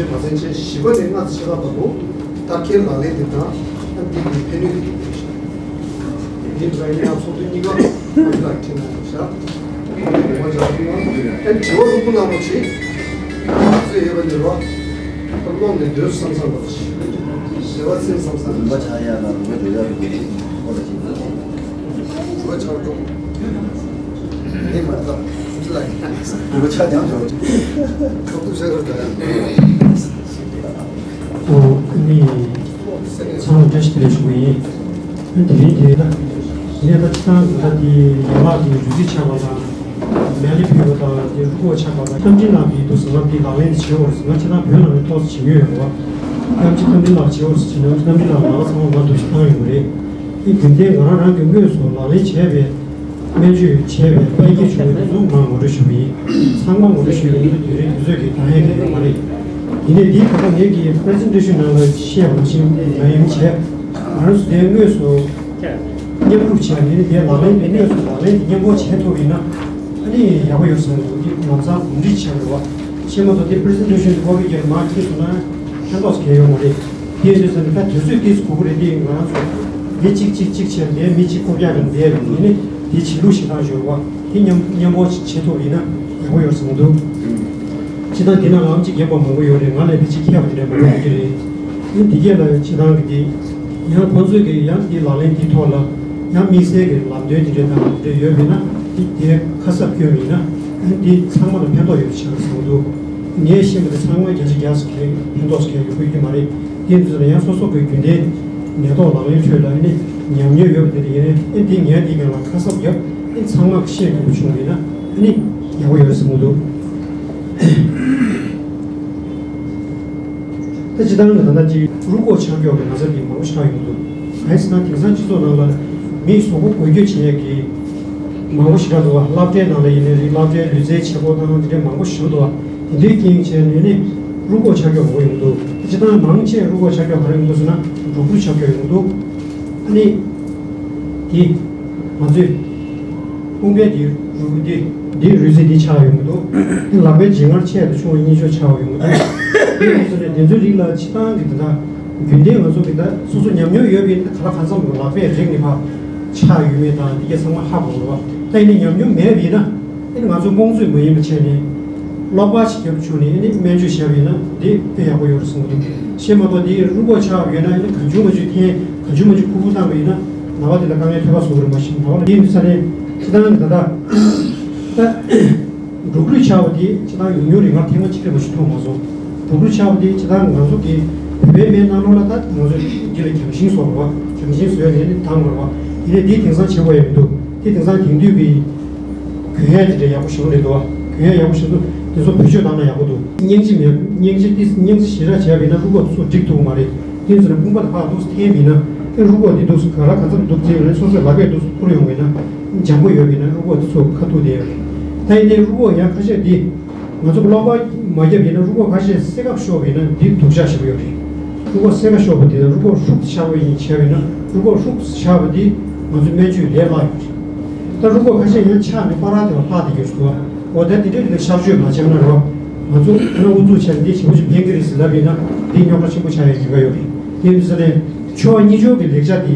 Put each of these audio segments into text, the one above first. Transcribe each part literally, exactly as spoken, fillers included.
མ་ཚན་ཆེན་བཞི་པ་ནས་ལྔ་ཚེ་ཕྱེད་ཀ་བར་དུ་ལྟ་མཁན་ལག་ལེན་དེ་དང་ཨ་འདི་གི་ཕན་ནུས་དེ་འདུག་ཞིང་། འདི་འདྲ་ཡིན་ན་ཚོགས་འདུ་གཉིས་ཀ་ཨ་འདི་ལ་ཁྲིད་གནང་ཡོད་ཤག་ཨ་དྲི་བ་ལྷུག་པོ་གནང་རོགས་གྱིས། ང་ཚོས་ཡོད་པ་འདི་རོ། ཨ་ཀློག་ནས་སྡོད་བསམ་བསམ་རོགས་གྱིས། ཟེར་བ་ཚིམ་བསམ་བསམ་རོགས་གྱིས། དྲི་བ་ཆགས་འགྲོ། ཨེ་མ་ད་ཅི་ལ་ཡིན་ཁ་ཐུག་ཟེར་རོ་ད། ཨོ་ནི། ཚང་མ་བཀྲ་ཤིས་བདེ་ལེགས་ཞུ་གི་ཡིན། དེ་རིང་དེ་ད་ངས་ད་ཅི་ཐང་ད་དེ་ཡན་ལག་དེ་རུས་རྩིས་ཆགས་པ་དང་། མལ་ལེ་ཕུལ་བ་དང་དེ་རུས་ཁོག་ཆགས་པ་དང་། རྟ་མགྲིན་ལགས་ཀྱིས་འདུག་ཟེར་ང་དེ་ལག་ལེན་དེ་བྱེད་འོར་ཟེར་ང་ཅི་ཐང་བོད་ནང་ནས་ཏོག་ཙམ་བྱེད་ཀྱི་ཡོད་རེད་བ། རྟ་མགྲིན་རྟ་མགྲིན་ལགས་བྱེད་འོར་ཟེར་བྱས་ན་རྟ་མགྲིན་ལགས་ང་ཚང་མ་ང་འདུག་ཞིག་བཏང་ཡོད་པ་རེད། དེ་རྒྱུན་ལྡན་ང་རང་རང་གི་དངོས་སུ་ལག་ལེན་བྱས་པའི། སྨན་བཅོས་བྱས་པའི་ཕན་སྐྱེད་བྱུང་བའི་དེ་ཚོ་ང་ངོ་སྤྲོད་ཞུ་གི་ཡིན། ཚང་མ་ངོ་སྤྲོད་ཞུ་གི་ཡིན། དུས་རིང་དུས་ཚོད་ཀྱིས་འདང་ཡས་ཀྱི་ཡོད་མ་རེད། ཡིན་ནའི་འདིའི་ཐོག་ངེད་ཀྱི་presentation་ནང་ལ་བཤད་པ་ནང་བཞིན་ལ་ཡིན་བྱས། ང་རང་ཚོ་དེ་དངོས་སུ་མཉམ་རུབ་བྱས་ནས་དེ་ལག་ལེན་དེ་དངོས་སུ་ལག་ལེན་དེ་མཉམ་པོ་བྱས་ཐུབ་ཡིན་ན། ཨ་ནི་ཡག་པོ་ཡོད་བསམ་གྱི་འདུག་འདི་ལམ་སང་གོམས་འདྲིས་བྱས་པ་རེད་བ། ཤེས་མ་གཏོགས་དེ་presentation་དེ་ཁོ་བོས་ཀྱི་མ་ཁྱེར་སོང་ན་ཕན་ཐོགས་གལ་ཡོད་མ་རེད། དེ་ཡིན་དུས་ཙམ་ནས་ད་དུས་ཚོད་ཏིས་དགོས་ཀྱི་རེད། དེ་ང་རང་ཚོ་མི་གཅིག་གཅིག་གཅིག་བྱས་ནས་མི་གཅིག་རྐུབ་བཀྱག་གི་འདས་རེད། ཡིན་ནའི་དེ་བྱེད་ལུགས་ཤིག་དང་ཡོད་བ། དེ་མཉམ་མཉམ་པོ་བྱེད་ཐུབ་ཡིན་ན་ཡག་པོ་ཡོད་བསམ་གྱི་འདུག་སྤྱིར་བཏང་འདི་ནང་ལམ་གཅིག་རྒན་པ་མང་པོ་ཡོད་རེད། ང་ལས་ཕལ་ཆེར་མཁས་པ་དེ་འདྲ་མང་པོ་ཡོད་ཀྱི་རེད། ཨ་ནི་འདི་གས་ལ་སྤྱིར་བཏང་གི་དེ་ཡང་ཁོང་ཚོས་ཀྱི་ཡང་འདི་ལག་ལེན་འདི་ཐོག་ལ་ཡང་དམིགས་བསལ་གྱི་ལམ་སྟོན་དེ་འདྲ་དང་དེ་འདྲ་ཡོད་མེད་ན་དེ་དེ་ཁ་གསབ་སྐྱོན་མེད་ན་ཨ་ནི་འདི་ཚང་མ་ལ་ཕན་ཐོགས་ཡོད་པ་ཆགས་བསམ་གྱི་འདུག་ངས་ཤེས་པ་དེ་ཚང་མ་བརྒྱ་ཆ་བརྒྱ་ཟེར་མཁན་ཕན་ཐོགས་ཟེར་མཁན་ཡོད་ཁུལ་གྱི་མ་རེད། དེ་ཚོ་ལ་ཡང་སོ་སོ་གི་རྒྱུན་ལྡན་ནད་ཐོག་ལག་ལེན་ཁྲོད་ལ་ཨ་ནི་ཉམས་མྱོང་ཡོད་པ་དེ་ཡིན་ན་ཨ་འདི་ངས་འདི་གང་ལ་ཁ་གསབ་བརྒྱབ་ཨ་ཚང་མ་ཤེས་དགོས་པ་བྱུང་བ་ཡིན་ན་ཨ་ནི་ཡག་པོ་ཡོད་རེད་བསམ་གྱི་འདུག་ད་སྤྱིར་བཏང་ད་ལྟ་ཅིག་རུས་ཁོག་ཆག་སྐྱོག་གི་ན་ཚ་འདི་མང་པོ་ཞིག་ཡོང་གི་འདུག་གང་ཡིན་ཟེར་ན་དེང་སང་སྤྱི་ཚོགས་ནང་ལ་མིའི་གཟུགས་པོ་འགུལ་སྐྱོད་བྱེད་ཡས་ཀྱི་མང་པོ་ཞིག་འདུག་བ། སློབ་གྲྭའི་ནང་ལ་ཡིན་ནའི་རེད། སློབ་གྲྭའི་ལུས་རྩལ་བྱེད་སྒོ་དང་དེ་འདྲའི་མང་པོ་ཞིག་འདུག་བ། དེ་འདྲའི་རྐྱེན་བྱས་ནས་ནི་རུས་ཁོག་ཆག་སྐྱོག་མང་པོ་ཡོང་གི་འདུག་སྤྱིར་བཏང་མང་ཆེ་རུས་ཁོག་ཆག་སྐྱོག་ག་རེ་ཡོང་གི་འདུག་ཟེར་ན་འབྲོག་རུས་ཆག་སྐྱོག་ཡོང་གི་འདུག་ཨ་ནི། དེ། ང་ཚོས། དཔུང་པའི་དེ་རུས་དེ་འདི་རུས་ཚིགས་འདི་ཆགས་ཡོང་གི་འདུག་དེ་ལག་པའི་འཇིང་ངར་ཆེ་དང་ཆུང་བ་གཉིས་ཆོག་ཆགས་ཡོང་གི་འདུག་དེ་ཡིན་ཙང་དེ་ཚོའི་རིགས་ལ་སྤྱིར་བཏང་གི་དེ་དག་རྒྱུན་ལྡན་ང་ཚོ་གི་ད་སོ་སོ་ཉམས་མྱོང་ཡོད་པའི་ག་ལ་གང་འཚམ་གི་ལག་པའི་རིགས་ནི་ཕར་ཆགས་ཡོད་མེད་དང་འདི་གས་ཚང་མ་ཧ་གོ་གི་རེད་བ། ད་ཡིན་ནའི་ཉམས་མྱོང་མེད་པ་ཡིན་ན། ཨེ་ང་ཚོ་རྨོངས་ཚོད་མ་ཡིན་པ་བྱས་ནས། གློག་པར་ཞིག་བརྒྱབ་བྱུང་ནས་ཨེ་སྨན་བཅོས་བྱས་པ་ཡིན་ན་འདི་དཔེ་ཡག་པོ་ཡོད་རེད་བསམ་གྱི་འདུག་བཤད་མ་གཏོགས་འདི་རུས་ཁོག་ཆགས་ཡོད་ན་ཨེ་གང་བྱུང་མ་བྱུང་འཐེན་གང་བྱུང་མ་བྱུང་ཁུག་ཁུག་བཏང་པ་ཡིན་ན་ནད་པ་དེ་ལ་དཀའ་ངལ་འཕྲད་པ་བཟོ་གི་རེད། མ་གཞི་ནད་པ་ལ་འདི་ཡིན་ས་ནས་སྤྱིར་བཏང་གི་ད་ལྟ་ད་འབྲོག་རུས་ཆགས་པ་དེ་སྤྱིར་བཏང་ཡོང་མྱོང་རེད། ང་ཐེངས་མ་གཅིག་ལས་མ་ཞིག་མཐོང་མ་སོང་། འབྲོག་རུས་ཆགས་པ་དེ་སྤྱིར་བཏང་ང་ཚོ་གི་བོད་པའི་སྨན་ནང་ལོགས་ལ་ད་ང་ཚོ་འདི་ལ་རྒྱང་ཤིང་བཟོ་དགོས་པ། རྒྱང་ཤིང་བཟོས་ནས་ནི་དང་དགོས་པ་ཡིན་ནའི་འདི་དེང་སང་བྱེད་དགོས་ཡ་མི་འདུག་དེ་དེང་སང་དེང་དུས་ཀྱི་གྱོན་ཡ་དེ་འདྲ་ཡག་པོ་ཞིག་རེད་འདུག་གྱོན་ཡ་ཡག་པོ་ཞིག་འདུག་དེ་ཚོ་བེད་སྤྱོད་བཏང་ན་ཡག་པོ་འདུག་སྙིང་རྗེ་མེད། སྙིང་རྗེ་ཏིས་སྙིང་རྗེ་ཞེ་དྲག་བྱས་པ་ཡིན་ན་རུས་ཁོག་ཚོ་འགྲིག་ཐུབ་ཀྱི་མ་རེད། དེ་ཚོ་ནས་དཔུང་པ་དེ་ཕར་འདུག་སེ་འཐེན་པ་ཡིན་ན་ཨེ་རུས་ཁོག་དེ་འདུག་སེ་ག་ལ་ག་ཚོད་འདུག་ཅེས་ཡོད་ན་སོ་སོའི་ལག་པས་འདུག་སེ་ཁུར་ཡོང་བ་ཡིན་ན་འཇམ་པོ་ཡོད་པ་ཡིན་ན་རུས་ཁོག་དེ་ཚོ་ཁ་ཐུག་བསྡད་ཡོད་རེད། ད་ཡིན་ནའི་རུས་ཁོག་ཡང་ཁ་ཤས་དེ་ང་ཚོ་གློག་པར་མ་བརྒྱབ་ཡིན་ན་རུས་ཁོག་ཁ་ཤས་སེ་ཁ་ཤོར་བ་ཡིན་ན་འདི་སྡུག་ཅག་ཞེ་པོ་ཡོད་རེད། རུས་ཁོག་སེ་ཁ་ཤོར་བ་དེ་དང་རུས་ཁོག་ཧྲུག་ཆགས་པ་ཡིན་བྱས་པ་ཡིན་ན་རུས་ཁོག་ཧྲུག་ཆགས་པ་དེ་ང་ཚོ་སྨན་བཅོས་ལས་སླ་ཡོད་རེད། ད་རུས་ཁོག་ཁ་ཤས་ཡང་ཆགས་ནས་པ་ར་དེ་བ་ལྷག་དེ་གྱུར་སོང་བ། འོ་ད་དེ་འདྲའི་ལ་གཤག་བཅོས་མ་བྱས་ན་རོ། ང་ཚོ་ཁ་ན་ཨུ་ཚུགས་བྱས་ནས་འདི་ཞེ་པོ་ཅིག་ཕན་གི་རེད་ཟེར་ལབ་ཡིན་ན་འདི་རྙོག་དྲ་ཆེན་པོ་ཆགས་ཡའི་ཉེན་ཁ་ཡོད་རེད། དེ་ཡིན་ས་ནས་ཕྱོགས་གཉིས་ཕྱོགས་ཀྱི་ལེགས་ཆ་དེ་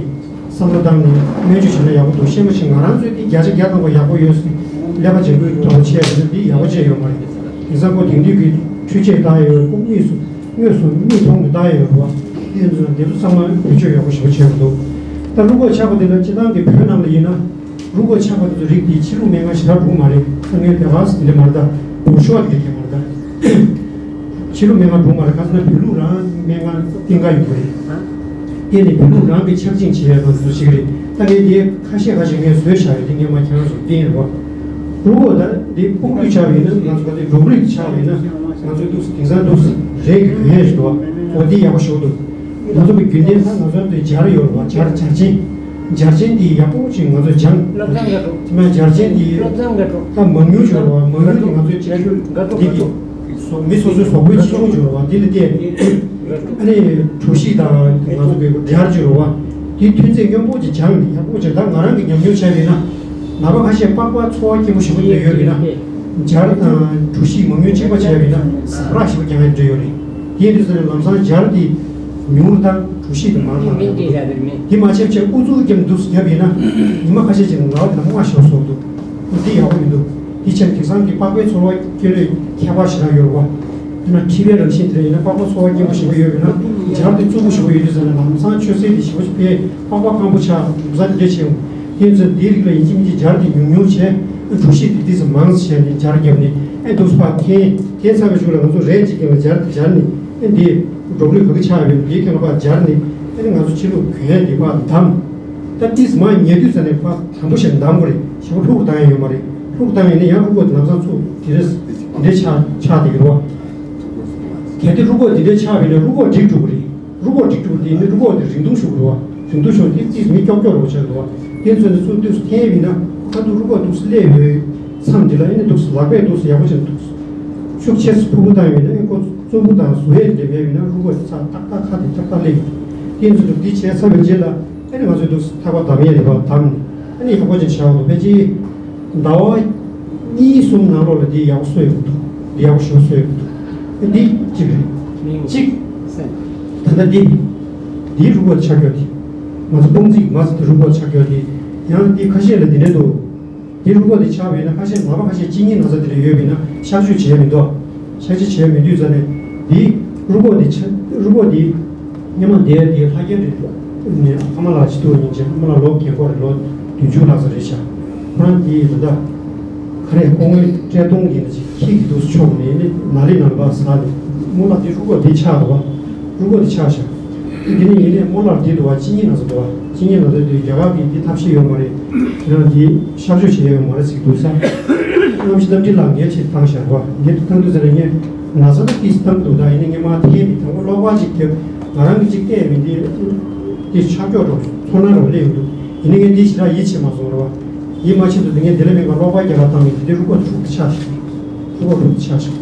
བསམ་བློ་བཏང་ནས་སྨན་བཅོས་བྱས་ན་ཡག་པོ་འདུག་ཤེས་མ་ཤེས་ང་རང་ཚོས་འདི་བརྒྱ་ཆ་བརྒྱ་བཏང་བ་ཡག་པོ་ཡོད་ཟེར་ཀླད་པ་འཇམ་པོའི་འདྲ་བོ་བྱས་ཟེར་ན་འདི་ཡག་པོ་བྱས་ཡོད་མ་རེད། དེང་སང་ཁོ་དེང་དུས་ཀྱི་འཕྲུལ་ཆས་བཏང་ཡོད་ཁོ་དངོས་སུ་དངོས་སུ་མིག་མཐོང་ནས་བཏང་ཡོད་རེད་བ། དེ་ཡིན་ཙང་འདི་ཚོ་ཚང་མ་བེད་སྤྱོད་ཡག་པོ་ཞེ་པོ་བྱས་པ་འདུག་ད་རུས་ཁོག་ཆག་པ་འདི་ལ་སྤྱིར་བཏང་གི་བོད་ནང་ལ་ཡིན་ན། རུས་ཁོག་ཆག་པ་དེ་ཚོ་རིགས་དེ་ཕྱི་རུ་སྨན་ཁང་ཞེ་དྲག་འགྲོ་མ་རེད། ད་ངས་དེ་ག་ཟེར་དེ་མ་རེད་ད། འུ་ཤོག་དེ་དེ་མ་རེད་ད། ཕྱི་རུ་སྨན་ཁང་འགྲོ་མ་རེད། ག་ཟེར་ན་བོད་ལུགས་རང་སྨན་ཁང་གཏན་འཁེལ་ཡོད་རེད། དེ་ནི་བོད་ལུགས་རང་གི་ཆག་སྦྱིང་བྱེད་ཡ་དང་ཚོ་ཞིག་རེད། ད་ངས་དེ་ཁ་ཤས་ཁ་ཤས་ངས་བཟོས་བཞག་ཡོད། དེ་ངས་མ་ཁྱེད་རང་ཚོར་བསྟན་རེད་བ། རུས་ཁོག་ད་དེ་དཔུང་རུས་ཆག་པ་ཡིན་ན་ང་ཚོ་ག་ཚོད་འབྲོག་རུས་ཆག་པ་ཡིན་ན་ང་ཚོ་འདུག་དེང་སང་འདུག་རས་ཀྱི་གོན་ཡས་ཞིག་འདུག་བ། འོ་དེ་ཡག་པོ་ཞིག་འདུག་ང་ཚོ་གི་རྒྱུན་ལྡན་ད་ང་ཚོ་འདི་སྦྱར་ཡོད་རེད་བ། སྦྱར་སྦྱར་ཆེན། སྦྱར་ཆེན་འདི་ཡག་པོ་ཅིག་ང་ཚོ་སྦྱང་། བློ་བཟང་དགའ་སྒྲུབ། དེ་མ་སྦྱར་ཆེན་འདི། བློ་བཟང་དགའ་སྒྲུབ། ད་མང་ཉུང་ཅིག་ཡོད་རེད་བ། མང་ཉུང་འདི་ང་ཚོའི་དགའ་སྒྲུབ་དགའ་སྒྲུབ་འདི་གི་སོ་མི་སོ་སོའི་གཟུགས་པོའི་ཆེ་ཆུང་ཅིག་ཡོད་རེད་བ། འདི་ལ་བལྟས་ཨ་ནི་གྲོ་ཞིབ་དང་ང་ཚོ་གི་སྦྱར་ཅིག་ཡོད་རེད་བ། འདི་ཐོན་རྫས་སྔོན་པོ་ཅིག་སྦྱང་ནས་ཡག་པོ་ཅིག་ད་ང་རང་གི་ཉམས་མྱོང་བྱས་པ་ཡིན་ན་ནད་པ་ཁ་ཤས་པགས་པ་ཚོར་བ་སྐྱེན་པོ་ཞེ་པོ་ཅིག་ཡོད་པ་ཡིན་ན་སྦྱར་དང་གྲོ་ཞིབ་མང་ཉུང་གཅིག་པ་བྱས་པ་ཡིན་ན་ཟ་རག་ཞེ་པོ་རྒྱག་ཡ་འདྲ་ཡོད་རེད། དེ་དུས་ཙམ་ནས་ལམ་སང་སྦྱར་དེ་ཉུང་དང་གྲུ་བཞི་དེ་མང་དང་མི་འདི་ཡག་པོ་འདུག་ཡ་དེ་མི། དེ་མ་ཆད་ཆད་ཨུ་ཚུགས་ཀྱང་འདུག་བརྒྱབ་ཡིན་ན་ཉི་མ་ཁ་ཤས་ཅིག་ངལ་བ་དང་མ་ཤོར་སོང་འདུག་འདི་ཡག་པོ་མི་འདུག་དེ་ཕྱིར་དེང་སང་གི་པགས་པའི་ཚོར་བ་སྐྱེ་ལོས་ཁྱད་པར་ཞེ་དྲག་ཡོད་རེད་བ། དེ་ན་མཁྲིས་པའི་རང་བཞིན་དེ་ཡིན་ན་པགས་པ་ཚོར་བ་སྐྱེན་པོ་ཞེ་པོ་ཡོད་པས་ན་སྦྱར་དེ་རྩུབ་པོ་ཞེ་པོ་ཡོད་དུས་ཙམ་ནས་ལམ་སང་མཆོད་སེལ་དེ་ཞེ་པོ་ཞིག་ཕན། པགས་པ་སྐམ་པོ་ཆགས་འདུག་ས་དེ་འདྲ་བྱས་འོང་། དེ་ཚོ་དེའི་རིགས་ལ་ཡིན་གཅིག་མིན་གཅིག་སྦྱར་དེ་ཉུང་ཉུང་བྱས། གྲུ་བཞི་དེ་དེ་ཚོ་མང་ཙམ་བྱས་ནས་སྦྱར་བརྒྱབ་ནས་ཨེ་འདུག་སེ་ཕར་འཐེན། འཐེན་ཚར་བའི་གཞུག་ལ་ང་ཚོ་རས་གཅིག་གི་ལ་སྦྱར་དེ་སྦྱར་ནས་ཨེ་འདི་འབྲོག་ལུད་ག་གི་ཆགས་ཡོད་པའི་འདིའི་སྟེང་ལ་ཕར་སྦྱར་ནས་ཨེ་ང་ཚོ་ཕྱི་ལུགས་གོན་ཡས་དེ་ཕར་བསྡམས། ད་ཏིས་མ་ཉལ་དུས་ཙམ་ནས་ཕར་དམ་པོ་ཞིག་བསྡམ་དགོས་རེད། ཞེ་པོ་ལྷུག་བཏང་ཡས་ཡོད་མ་རེད། ལྷུག་བཏང་ཡས་ནས་ཡང་རུས་ཁོག་དེ་ལམ་སང་ཚུགས་དེ་རེད། དེ་འདྲ་ཆགས་ཆགས་བསྡད་ཀྱི་རེད་བ། གལ་ཏེ་རུས་ཁོག་དེ་འདྲ་ཆགས་པས་ན་རུས་ཁོག་འགྲིག་འགྲོ་གི་རེད། རུས་ཁོག་འགྲིག་འགྲོ་གི་རེད། དེ་ནི་རུས་ཁོག་དེ་རིང་ཐུང་ཤོར་གི་རེད་བ། རིང་ཐུང་ཤོར་དེ་ཏིས་མི་ཀྱོག་ཀྱོག་རོ་ཆགས་འདུག་བ། དེ་ཚོ་ནི་ཚུར་འདུག་སེ་འཐེན་ཡས་ཡིན་ན་ཁ་ཐུག་རུས་ཁོག་འདུག་སེ་སླེབས་ཡོད། མཚམས་འདི་ལ་ཨེ་ནི་འདུག་སེ་ལག་པས་འདུག་སེ་ཡག་པོ་བྱས་ནས་འདུག་སེ་ཤུགས་ཆེ་སེ་ཕུ་ཕུ་བཏང་ཡས་ཡིན་ན་ཨེ་ཁོ་རྩུབ་པོ་དང་བཟོ་ཡས་དེ་འདྲ་མེད་པ་ཡིན་ན་རུས་ཁོག་དེ་ཚ་ཏག་ཏག་ཁ་དེ་ཏག་ཏག་སླེབས་ཡོད། དེ་ཚོ་འདུག་འདི་བྱས་ཚར་བའི་རྗེས་ལ་ཨ་ནི་ང་ཚོས་འདུག་ཐག་པ་བསྡམ་ཡས་རེད་པ། བསྡམས་ནས་ཨ་ནི་ཡག་པོ་ཅིག་བྱ་བ་འདུག་ཕལ་ཆེར་ཟླ་བ་གཉིས་གསུམ་ནང་ལོགས་ལ་འདི་ཡག་པོ་གསོ་ཡོང་གི་འདུག་འདི་ཡག་པོ་ཞེ་པོ་གསོ་ཡོང་གི་འདུག་ཨ་འདི་གཅིག་རེད། གཅིག་ད་ལྟ་འདི་འདིའི་རུས་ཁོག་ཆག་སྐྱོ་དེ་ང་ཚོ་དཔུང་རྩིས་མ་ཚད་རུས་ཁོག་ཆག་སྐྱོ་དེ་ཡང་འདི་ཁ་ཤས་ལ་འདི་འདྲ་འདུག་དེ་རུས་ཁོག་དེ་ཆག་པས་ན་ཁ་ཤས་ནད་པ་ཁ་ཤས་གཅིན་སྙི་ན་ཚ་དེ་འདྲ་ཡོད་པས་ན་གཤག་བཅོས་བྱས་མི་འདུག་གཤག་བཅོས་བྱས་མི་འདུག་ཟེར་ནས་དེའི་རུས་ཁོག་དེ་ཆག་རུས་ཁོག་དེ་སྔོན་མ་དེ་དེ་ལྷ་རྒྱལ་རེད། ཨ་མ་ལགས་ཅིག་ཐུག་ཉིན་བྱས་ཨ་མ་ལགས་ལོ་རྒན་གོག་རེད། ལོ་བདུན་ཅུ་ལྷག་ཙམ་རེད་ཤག་ཁོ་རང་གིས་ད་ལྟ་ག་རེ་སྐུ་ངོའི་བཀྲས་མཐོང་གི་ནི་ཅིག་ཁྱི་གི་འདུག་ཕྱོགས་ནས་ནི་ན་ལི་ནང་ལ་ཕར་ཟགས་ནས་རྨོ་ལགས་དེ་རུས་ཁོག་དེ་ཆག་འདུག་བ། རུས་ཁོག་དེ་ཆག་ཤག་འདི་ནི་ཡིན་ནའི་རྨོ་ལགས་འདི་འདུག་བ། གཅིན་སྙི་ན་ཚ་འདུག་བ། གཅིན་སྙི་ན་ཚ་འདི་རྒྱ་གར་གྱིས་འདི་ཐབས་ཤེས་ཡོད་མ་རེད། ཁྱེད་རང་འདི་གཤག་བཅོས་བྱས་ཡོད་མ་རེད་ཟེར་གྱི་འདུག་ས། གནམ་གཤིས་གནམ་གྲིབ་ལ་ངས་ཆེད་བཏང་བཞག་པ་ངས་བཏང་དུས་ཟེར་ནས་ངས་ན་ཚ་ད་ཏིས་བཏང་འདུག་ད་ཡིན་ནའི་ངས་མ་འཐེན་ནས་དང་པོ་གློག་པར་ཅིག་བརྒྱབ། ང་རང་གིས་ཅིག་བལྟས་མིན་འདི་འདི་ཆག་སྐྱོ་འགྲོ་ཚོར་སྣང་རོ་སླེབས་ཡོང་འདུག་ཡིན་ནའི་ངས་འདི་ཞེ་དྲག་ཡིད་ཆེས་མ་སོང་རེད་བ། ཡིད་མ་ཆེས་འདུག་འདི་ངས་འདི་ལས་མེད་པ་གློག་པར་རྒྱབ་པ་བཏང་མིན་འདི་རུས་ཁོག་འཁྲུག་ཏུ་ཆགས་ཤག་རུས་ཁོག་འཁྲུག་ཏུ་ཆགས་ཤག་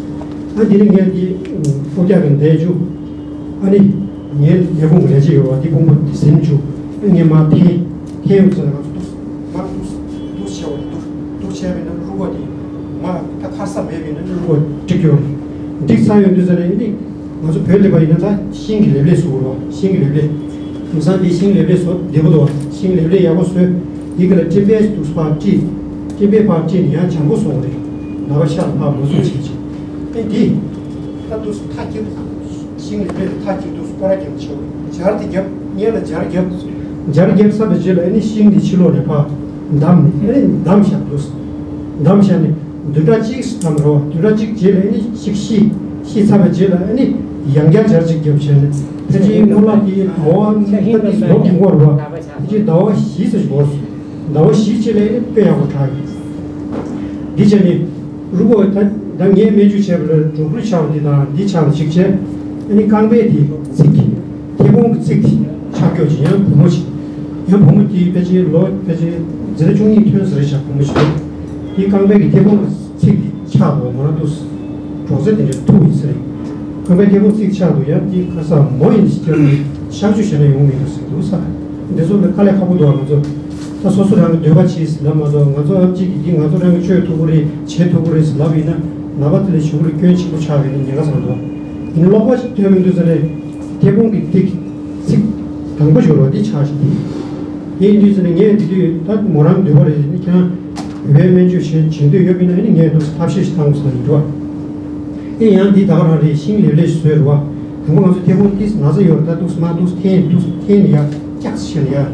ཨ་འདི་ནི་ངས་འདི་ཨོ་རྒྱག་གི་འདས་རྒྱུ། ཨ་ནི། ངའི་ལས་ཁུངས་ཀྱི་ལས་བྱེད་ཡོད་པ་འདི་ཕུང་པོ་འདི་ཟིན་བཅུག་ཨ་ངས་མར་འཐེན། འཐེན་ཡོང་ཙང་ང་ཚོ་འདུག་མར་འདུག་འདུག་བྱས་པ་རེད། འདུག་འདུག་བྱས་པས་ན་རུས་ཁོག་འདི་མར་ད་ཁ་ས་མེད་པས་ན་རུས་ཁོག་འགྲིག་ཡོད་རེད། འགྲིག་ཚར་ཡོང་དུས་ཙ་ནས་ཨ་ནི་ང་ཚོ་བོད་སླེབས་པ་ཡིན་ན་ད་ཤིང་གི་ལེབ་ལེབ་བཟོ་དགོས་རེད་བ། ཤིང་གི་ལེབ་ལེབ། དེང་སང་འདི་ཤིང་ལེབ་ལེབ་བཟོ་བདེ་པོ་འདུག་བ། ཤིང་ལེབ་ལེབ་ཡག་པོ་བཟོས། འདི་ག་ལ་སྤྲིན་པས་འདུག་ཕར་དཀྲིས། སྤྲིན་པས་ཕར་དཀྲིས་ནས་ཡང་བྱང་པོ་བཟོ་དགོས་རེད། ནད་པ་ཤ་ལ་ཕར་མ་བཟོ་བྱེད་ཅིག་ཨེ་འདི། ད་འདུག་མཐའ་ཁྱེར། ཤིང་ལེབ་ལེབ་མཐའ་ཁྱེར་འདུག་སྐོར་ར་རྒྱབ་ཆོག་སྦྱར་དེ་རྒྱབ། སྔོན་ལ་སྦྱར་རྒྱབ། སྦྱར་རྒྱབ་ཚར་བའི་རྗེས་ལ་ཨ་ནི་ཤིང་འདི་ཕྱི་ལོགས་ནས་ཕར་བསྡམས་ནས་ཨ་ནི་བསྡམས་བཞག་འདུག་བསྡམས་བཞག་ནས་བདུན་ཕྲག་གཅིག་བསྡམས་རོགས། བདུན་ཕྲག་གཅིག་རྗེས་ལ་ཨ་ནི་ཤིག་ཤི་ཤི་ཚར་བའི་རྗེས་ལ་ཨ་ནི་ཡང་བསྐྱར་སྦྱར་གཅིག་རྒྱབ་བྱས་ནས་ཕལ་ཆེར་རྨོ་ལགས་ཀྱི་ཟླ་བ་ད་འདི་ལོ་དགུ་འགོར་བ་ཕལ་ཆེར་ཟླ་བ་བཞི་ཙམ་ཞིག་འགོར་སོང་། ཟླ་བ་བཞི་རྗེས་ལ་ཨ་ནི་དཔེ་ཡག་པོ་དྲག་ཡོད། འདི་བྱས་ནས་རུས་ཁོག་ད་ད་ངས་སྨན་བཅོས་བྱས་པ་ལ་འབྲོག་རུས་ཆགས་པ་འདི་དང་འདི་ཆགས་པ་གཅིག་བྱས། ཨ་ནི་རྐང་པའི་དེ་ཚིགས་ཀྱི་མཐེ་བོང་གི་ཚིགས་དེ་ཆག་སྐྱོ་ཅིག་ཡང་བུ་མོ་ཅིག་ཡང་བུ་མོ་དེ་ཕལ་ཆེར་ལོ་ཕལ་ཆེར་འཛིན་གྲྭ་བཅུ་གཉིས་ཐོན་ས་རེད་ཤག་བུ་མོ་ཞིག་རེད། དེ་རྐང་པའི་གི་མཐེ་བོང་གི་ཚིགས་དེ་ཆག་འདུག་མོ་རང་འདུག་སྒྲོག་ཙེ་དེ་འདྲ་ཐུག་ཡིན་ས་རེད། རྐང་པའི་མཐེ་བོང་ཚིགས་ཆག་འདུག་ཡང་དེ་ཁ་སང་མོ་ཡིན་ཞིག་ཀྱང་གཤག་བཅོས་བྱས་ན་ཡོང་མི་འདུག་ཟེར་འདུག་ས། འདི་ཚོ་ལ་དཀའ་ལས་ཁག་པོ་འདུག་ང་ཚོ། ད་སོ་སོ་རང་གི་འདོད་པ་བྱེད་ཟེར་ལབ་མ་གཏོགས་ང་ཚོ་ཨ་ཅེ་གིས་འདི་ང་ཚོ་རང་གིས་བཅོས་ཐུབ་ཀྱི་རེད་བྱེད་ཐུབ་ཀྱི་རེད་ཟེར་ལབ་ཡིན་ན་ནད་པ་དེ་ལ་གཞུག་ལ་སྐྱོན་ཆེན་པོ་ཆགས་ཡོད་ན་ཉེན་ཁ་ཚང་འདུག་ཡིན་ན་ཀློག་པ་ཞིག་ཐོན་མི་འདུག་ཟེར་ནས་མཐེ་བོང་གི་ཏིག་ཚིགས་དང་པོ་ཞོར་བ་འདི་ཆགས་ཤིང་འདི་ཡིན་དུས་ཟེར་ནས་ངས་འདི་དུས་ད་མོ་རང་འདོད་པ་རེད་ནི་ཁྱེད་རང་བོད་པའི་སྨན་བཅོས་བྱེད་བྱེད་འདོད་ཡོད་མིན་ན་ཡིན་ན་ངས་འདུག་ཐབས་ཤེས་ཤིག་བཏང་དགོས་ཟེར་ནས་འདུག་བ། ཨེ་ཡང་འདི་ད་ག་རང་རེད། ཤིང་ལེབ་ལེབ་ཞིག་བཟོས་རེད་བ། དང་པོ་ང་ཚོ་མཐེ་བོང་ཏིས་ན་ཚ་ཡོད་རེད། ད་འདུག་སེ་མར་འདུག་སེ་འཐེན་འདུག་སེ་འཐེན་ནས་ཡར་ཀྱག་སེ་བྱས་ནས་ཡར་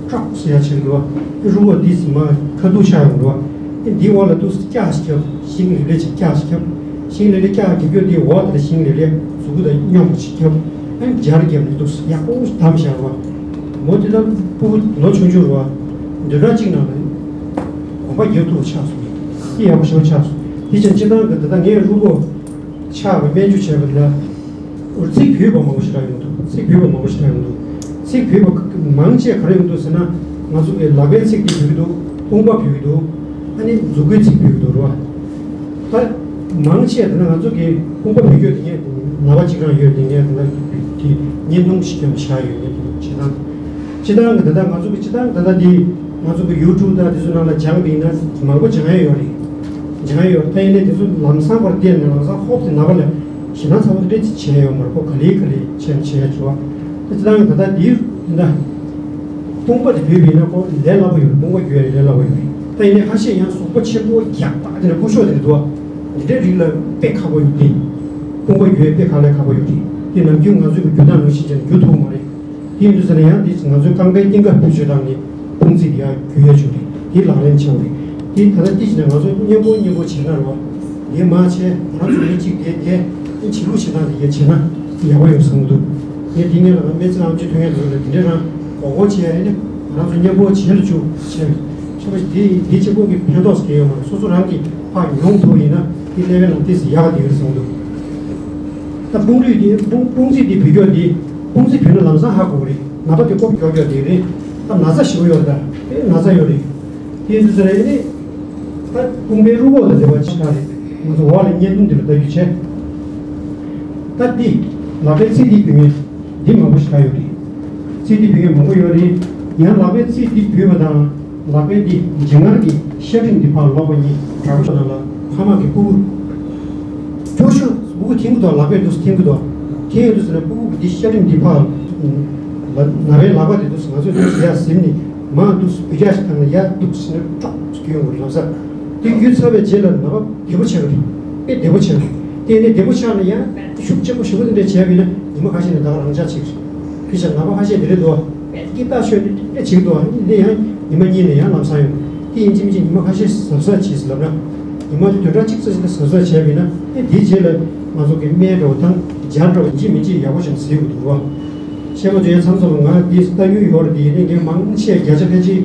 ཀྲོག་སེ་ཡར་བྱས་འདུག་བ། ཨེ་རུས་ཁོག་ཏིས་མར་ཁ་ཐུག་ཆགས་ཡོང་འདུག་བ། ཨེ་འདིའི་འོག་ལ་འདུག་སེ་ཀྱག་ཞིག་བརྒྱབ། ཤིང་ལེབ་ལེབ་ཅིག་ཀྱག་ཞིག་བརྒྱབ། ཤིང་ལེབ་ལེབ་ཀྱག་རྒྱབ་རྒྱབ་དེའི་འོག་དེ་ལ་ཤིང་ལེབ་ལེབ་མཛུ་གུ་དང་སྙོམས་པོ་ཅིག་བརྒྱབ། ཨེ་སྦྱར་བརྒྱབ་ནས་འདུག་སེ་ཡག་པོ་བསྡམས་བཞག་བ། མོ་དེ་ལ་སྤུ་གུ་ལོ་ཆུང་ཆུང་རེད་བ། བདུན་ཕྲག་གཅིག་ནང་ལ་གོམ་པ་རྒྱག་ཐུབ་པ་ཆགས་སོང་། ཨེ་ཡག་པོ་ཞེ་པོ་ཆགས་སོང་། དེ་ཕྱིར་སྤྱིར་བཏང་གི་ད་ལྟ་ངས་རུས་ཁོག་ཆག་པའི་སྨན་བཅོས་བྱས་པ་ལ། ཚིགས་བུད་པ་མང་པོ་ཞེ་དྲག་ཡོང་འདུག་ཚིགས་བུད་པ་མང་པོ་ཞེ་དྲག་ཡོང་འདུག་ཚིགས་བུད་པ་མང་ཆེ་ག་རེ་ཡོང་འདུག་ཟེར་ན། ང་ཚོ་གི་ལག་པའི་ཚིགས་དེ་བུད་ཀྱི་འདུག་དཔུང་པ་བུད་ཀྱི་འདུག་ཨ་ནི་མཛུ་གུའི་ཚིགས་བུད་ཀྱི་འདུག་རེད་བ། ད་མང་ཆེ་དེ་ན་ང་ཚོ་གི་དཔུང་པ་བུད་སྐྱོད་དེ་ངས་ནད་པ་གཅིག་རང་ཡོད་དེ་ངས་དེ་ན་དེ་བརྙན་ཐུང་ཞིག་ཀྱང་བཞག་ཡོད་ངས་དེ་ནས་བྱེད་སྟངས། སྤྱིར་བཏང་གི་ད་ལྟ་ང་ཚོ་གི་སྤྱིར་བཏང་ད་ལྟ་འདི་ང་ཚོ་གི་ཡུ་ཊུབ་དང་དེ་ཚོ་ནང་ལ་སྦྱངས་པ་ཡིན་ན་མང་པོ་སྦྱང་ཡ་ཡོད་རེད། སྦྱང་ཡ་ཡོད་རེད། ད་ཡིན་ནའི་དེ་ཚོ་ལམ་སང་བར་བལྟས་ནས་ལམ་སང་ཧོབ་དེ་ནད་པ་ལ་ ཞེ་སྡང་ཚ་པོ་དེ་འདྲ་ཅིག་བྱས་ཡོད་མ་རེད། ཁོ་ག་ལེ་ག་ལེ་བྱས་ནས་བྱས་བྱུང་བ། ད་སྤྱིར་བཏང་ད་ལྟ་འདིར་ད་དཔུང་པ་དེ་བུད་པ་ཡིན་ན་ཁོ་ལས་སླ་པོ་ཡོད་རེད། དཔུང་པ་བརྒྱུད་ཡ་ལས་སླ་པོ་ཡོད་རེད། ད་ཡིན་ནའི་ཁ་ཤས་ཡང་གཟུགས་པོ་ཆེན་པོ་རྒྱགས་པ་དེ་འདྲ་སྐུ་ཤོག་དེ་འདྲ་འདུག་བ། འདི་འདྲའི་རིགས་ལ་དཔེ་ཁག་པོ་ཡོད་དེ། དཔུང་པ་བརྒྱུད་ཡ་དཔེ་ཁག་ལས་ཁག་པོ་ཡོད་རེད། དེ་ནམ་རྒྱུན་ང་ཚོས་ཀྱི་བརྒྱུད་སྟངས་ནང་བཞིན་བྱས་ནས་བརྒྱུད་ཐུབ་མ་རེད། དེ་ཡིན་དུས་ཟེར་ན་ཡང་འདི་ང་ཚོའི་རྐང་པའི་རྟིང་ཀ་བུད་ཆོད་སྟངས་ནི་དཔུང་ཚིགས་ཡར་རྒྱུག་ཡ་བྱུང་རེད། དེ་ལག་ལེན་ཆེ་བ་རེད། དེ་ད་ལྟ་ཏི་ཅི་ནས་ང་ཚོ་མཉམ་པོ་མཉམ་པོ་བྱེད་ན་རེད་བ། དེ་མ་བྱས་ང་ཚོ་མི་གཅིག་དེ་དེ་བྱེད་ལུགས་བྱེད་སྟངས་དེ་གས་བྱེད་ན་ཡག་པོ་ཡོང་བསམ་གྱི་འདུག་ངས་དེ་ངས་ལ་ང་སྨན་རྩིས་ཨམ་ཆི་ཐོན་ཡ་འདུག་ལ་དེ་འདྲ་རང་གོ་གོ་བྱས་ཡ་ནི་ང་ཚོ་མཉམ་པོ་བྱེད་ལ་བཅུག་བྱས་བྱས་པ་དེ་དེ་གཅིག་པོ་གི་ཕན་ཐོགས་ཟེར་ཡོད་མ་རེད། སོ་སོ་རང་གིས་ཕར་མྱོང་ཐུབ་ཡིན་ན་དེ་ཀླད་པའི་ནང་ཏི་སི་ཡག་ག་དེ་ཡོད་བསམ་གྱི་འདུག་ད་དཔུང་རུས་དེ་དཔུང་དཔུང་རྩིས་དེ་བུད་སྐྱོད་དེ་དཔུང་རྩིས་བུད་ན་ལམ་སང་ཧ་གོ་གི་རེད། ན་པ་དེ་ཀོབ་ཀྱོག་ཀྱོག་དེ་རེད། ད་ན་ཚ་ཞེ་པོ་ཡོད་རེད། ད་ན་ཚ་ཡོད་རེད། དེ་ཡིན་དུས་ཟེར་ནས་ད་དཔུང་པའི་རུས་ཁོག་དང་འབྲེལ་བ་ཆེ་ཁག་རེད། ང་ཚོ་འོག་ལ་བརྙན་ཐུང་འདི་ལ་ལྟ་རྒྱུ་བྱས། ད་འདི་ལག་པའི་ཚིགས་འདི་བུད་མཁན་འདི་མང་པོ་ཞིག་ད་ཡོད་རེད། ཚིགས་འདི་བུད་མཁན་མང་པོ་ཡོད་རེད། ཡང་ལག་པའི་ཚིགས་འདི་བུད་པ་དང་ལག་པའི་འདི་འཇིགས་ངར་གྱི་ཤ་གྲིམ་འདི་ཕར་ལོག་པ་གཉིས་འདྲ་པོ་ནང་ལ་ཕ་མ་གི་སྤུ་གུ། སྐྱོ་ཤོས་སྤུ་གུ་འཐེན་གི་འདུག་ལག་པས་འདུག་སེ་འཐེན་གི་འདུག་འཐེན་ཡོང་དུས་ཟེར་ན་སྤུ་གུ་གི་འདི་ཤ་གྲིམ་འདི་ཕར། ལ་ན་བའི་ལག་པ་དེ་འདུག་སེ་ང་ཚོས་འདུག་སེ་ཡར་ཟིམ་ནས་མར་འདུག་སེ་བུད་རྒྱག་ཞིག་བཏང་ན་ཡར་འདུག་སེ་ནས་ཀྲོག་སེ་རྒྱུ་ཡོང་གི་རེད་ལབ་ས། དེ་རྒྱུ་ཚར་བའི་རྗེས་ལ་ན་བ་བདེ་པོ་ཆགས་ཀྱི་རེད། དཔེ་བདེ་པོ་ཆགས་ཀྱི་རེད། དེ་ནས་བདེ་པོ་ཆགས་ན་ཡང་ཤུགས་ཆེན་པོ་ཞེ་པོ་དེ་འདྲ་བྱས་པ་ཡིན་ན་ཉི་མ་ཁ་ཤས་ནས་ད་ག་རང་འཇགས་བྱེད་ཀྱི་རེད། ཕི་ཤ་ན་བ་ཁ་ཤས་དེ་རེད་འདུག་བ། དཔེ་སྐད་བཏགས་ཤོད་དེ་དཔེ་བྱེད་ཀྱི་འདུག་བ། དེ་ཡང་ཉི་མ་གཉིས་ནས་ཡང་ལམ་སང་ཡོང་། དེ་ཡིན་གཅིག་མིན་གཅིག་ཉི་མ་ཁ་ཤས་གཟབ་གཟབ་བྱེད་ཟེར་ལབ་ན། ཉི་མ་དེ་བདུན་ཕྲག་གཅིག་ཙམ་ཞིག་ལ་གཟབ་གཟབ་བྱས་པ་ཡིན་ན་ཨེ་དེའི་རྗེས་ལ་ང་ཚོ་གི་སྨན་འདྲ་བོ་དང་སྦྱར་འདྲ་བོ་ཡིན་གཅིག་མིན་གཅིག་ཡག་པོ་ཞིག་ཟེར་དགོས་འདུག་བ། ཤེས་མ་ཚོ་ཡང་མཚམས་མཚམས་ལ་ང་འདི་ལྟ་རྒྱུ་ཡོད་རེད། དེ་ཡིན་ནའི་ངས་མང་ཆེ་བརྒྱ་ཆ་ཕལ་ཆེར་